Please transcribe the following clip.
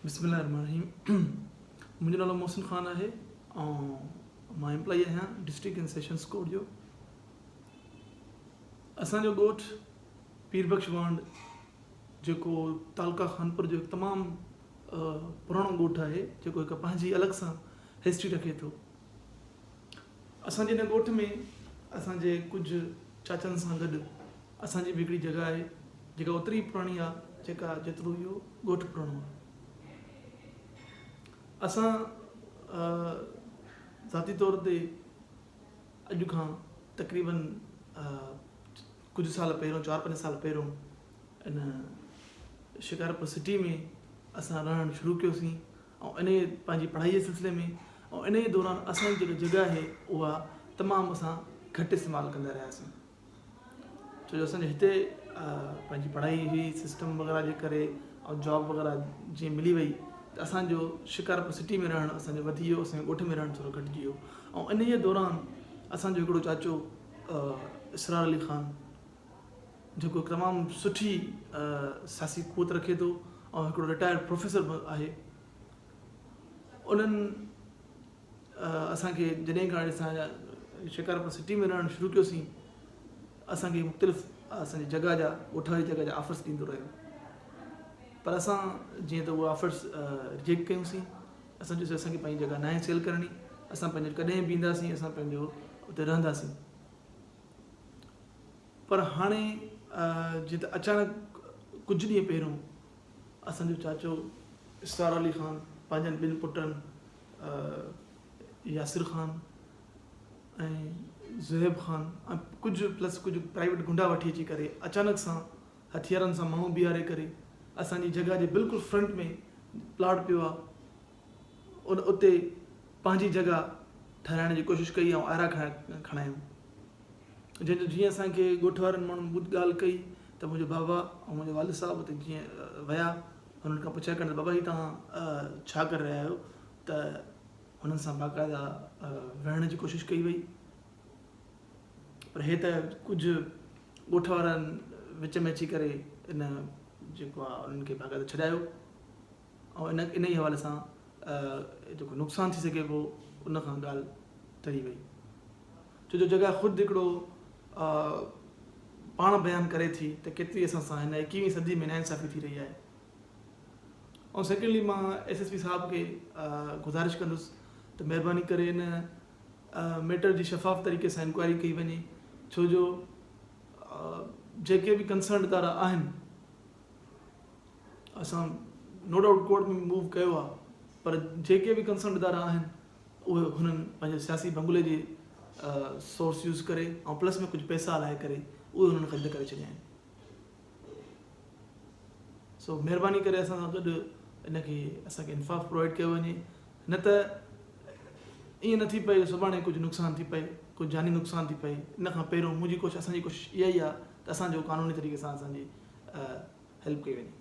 بسم الله الرحمن الرحيم منهنجو نالو محسن خان آهي ۽ مان امپلائي آهيان ڊسٽرڪٽ اينڊ سيشنس ڪورٽ جو. اسان جو ڳوٺ پير بخش وانڊ جيڪو تعلقه خانپور جو هڪ تمام پراڻو ڳوٺ آهي جيڪو هڪ پنهنجي الڳ سان هسٽري رکي ٿو. اسان جي هن ڳوٺ ۾ اسان جي ڪجهه چاچن سان گڏ اسان جي به هڪڙي جڳهه آهي جيڪا اوتري ئي پراڻي آهي جيڪا جيترو اهو ڳوٺ پراڻو آهي. اسان ذاتي طور تي اڄ کان تقريبن ڪجهه سال پهريون چار پنج سال پهريون ان شڪارپور سٽي ۾ اسان رهڻ شروع ڪيوسين ۽ انهيء پنهنجي پڙهائي جي سلسلي ۾ ۽ انهيء دوران اسان جي جيڪا جڳهه آهي اها تمام اسان گهٽ استعمال ڪندا رهياسين ڇو جو اسان جي هتي پنهنجي پڙهائي هئي سسٽم وغيره جي ڪري ۽ جاب وغيره جيئن ملي وئي ته اسان جو شڪارپور سٽي ۾ رهڻ اسان جو وڌي ويو اسان جو ڳوٺ ۾ رهڻ ٿورو گهٽجي ويو ۽ انهيء دوران اسان جو هڪڙو چاچو اسرار علي خان جيڪو هڪ تمام سٺي سياسي قوت رکي ٿو ۽ هڪڙو رٽائرڊ پروفيسر به آهي انهن اسان کي جڏهن کان اسان شڪارپور سٽي ۾ رهڻ شروع ڪيوسين اسان کي مختلف اسان جي جڳهه جا ڳوٺ واري جڳهه جا آفرس ڏيندو رهيو پر اسان جيئن ته اهي آفرس رجيڪٽ ڪيونسين اسان چيوسين اسان کي پنهنجي جڳهه ناهي سيل ڪرڻي اسان پنهنجو ڪڏهن به اينداسين اسان پنهنجو اتي رهنداسين پر هاڻي جيئن ته اچانڪ ڪجهه ڏينهن پهريون اسان جو چاچو اسرار علي خان پنهنجن ٻن پٽن ياسر خان ۽ زوهيب خان ۽ ڪجهه پلس ڪجهه پرائيويٽ گنڊا وٺي اچي ڪري اچانڪ سان هٿيارن سان ماڻهو بيهاري ڪري اسان جي جڳهه جي بلڪل فرنٽ ۾ پلاٽ پيو آهي ان اتي پنهنجي جڳهه ٺهرائڻ جي ڪوشش ڪئي ۽ آرا کڻايون جنهن جو جيئن اسان کي ڳوٺ وارن ماڻهن ٻڌ ڳالهه ڪئي ته منهنجو بابا ۽ منهنجو والد صاحب اتي جيئن ويا هنن کان پڇا ڪرڻ ته بابا هي توهان ڇا ڪري رهيا آهيو ته هنن سان باقاعده وڙهڻ جي ڪوشش ڪئي وئي پر هي ته ڪجهه ڳوٺ وارن وچ ۾ اچي ڪري ان جيڪو آهي انهن کي باقاعده ڇڏايو ۽ ان انهي حوالي سان جيڪو نقصان ٿي سگهي پيو ان کان ڳالهه ٽري وئي ڇو جو جڳهه خود هڪڙو پاڻ بيان ڪري ٿي ته ڪيتري اسان سان هن ايڪيهوين صدي ۾ ناانصافي ٿي رهي آهي ۽ سيڪنڊلي مان ايس ايس پي صاحب کي گذارش ڪندس ته مهرباني ڪري ان ميٽر جي شفاف طريقي سان انڪوائري ڪئي وڃي ڇو جو جيڪي به ڪنسرنڊ ادارا آهن اسان نو ڊائوٽ ڪورٽ ۾ موو ڪيو آهي پر جيڪي به ڪنسرنڊ ادارا آهن اهي هنن پنهنجي سياسي بنگلي جي سورس يوز ڪري ۽ پلس ۾ ڪجهه پئسا هلائي ڪري اهي هنن خريد ڪري ڇڏيا آهن سو مهرباني ڪري اسان سان گڏ ان کي اسان کي انصاف پرووائڊ ڪيو وڃي نه ته ائين نه ٿي پئي سڀاڻي ڪجهه نقصان ٿي پئي ڪجهه جاني نقصان ٿي پئي ان کان پهريون منهنجي ڪوشش اسان جي ڪوشش اها ئي آهي ته اسان جو قانوني طريقي سان اسان جي هيلپ ڪئي وڃي.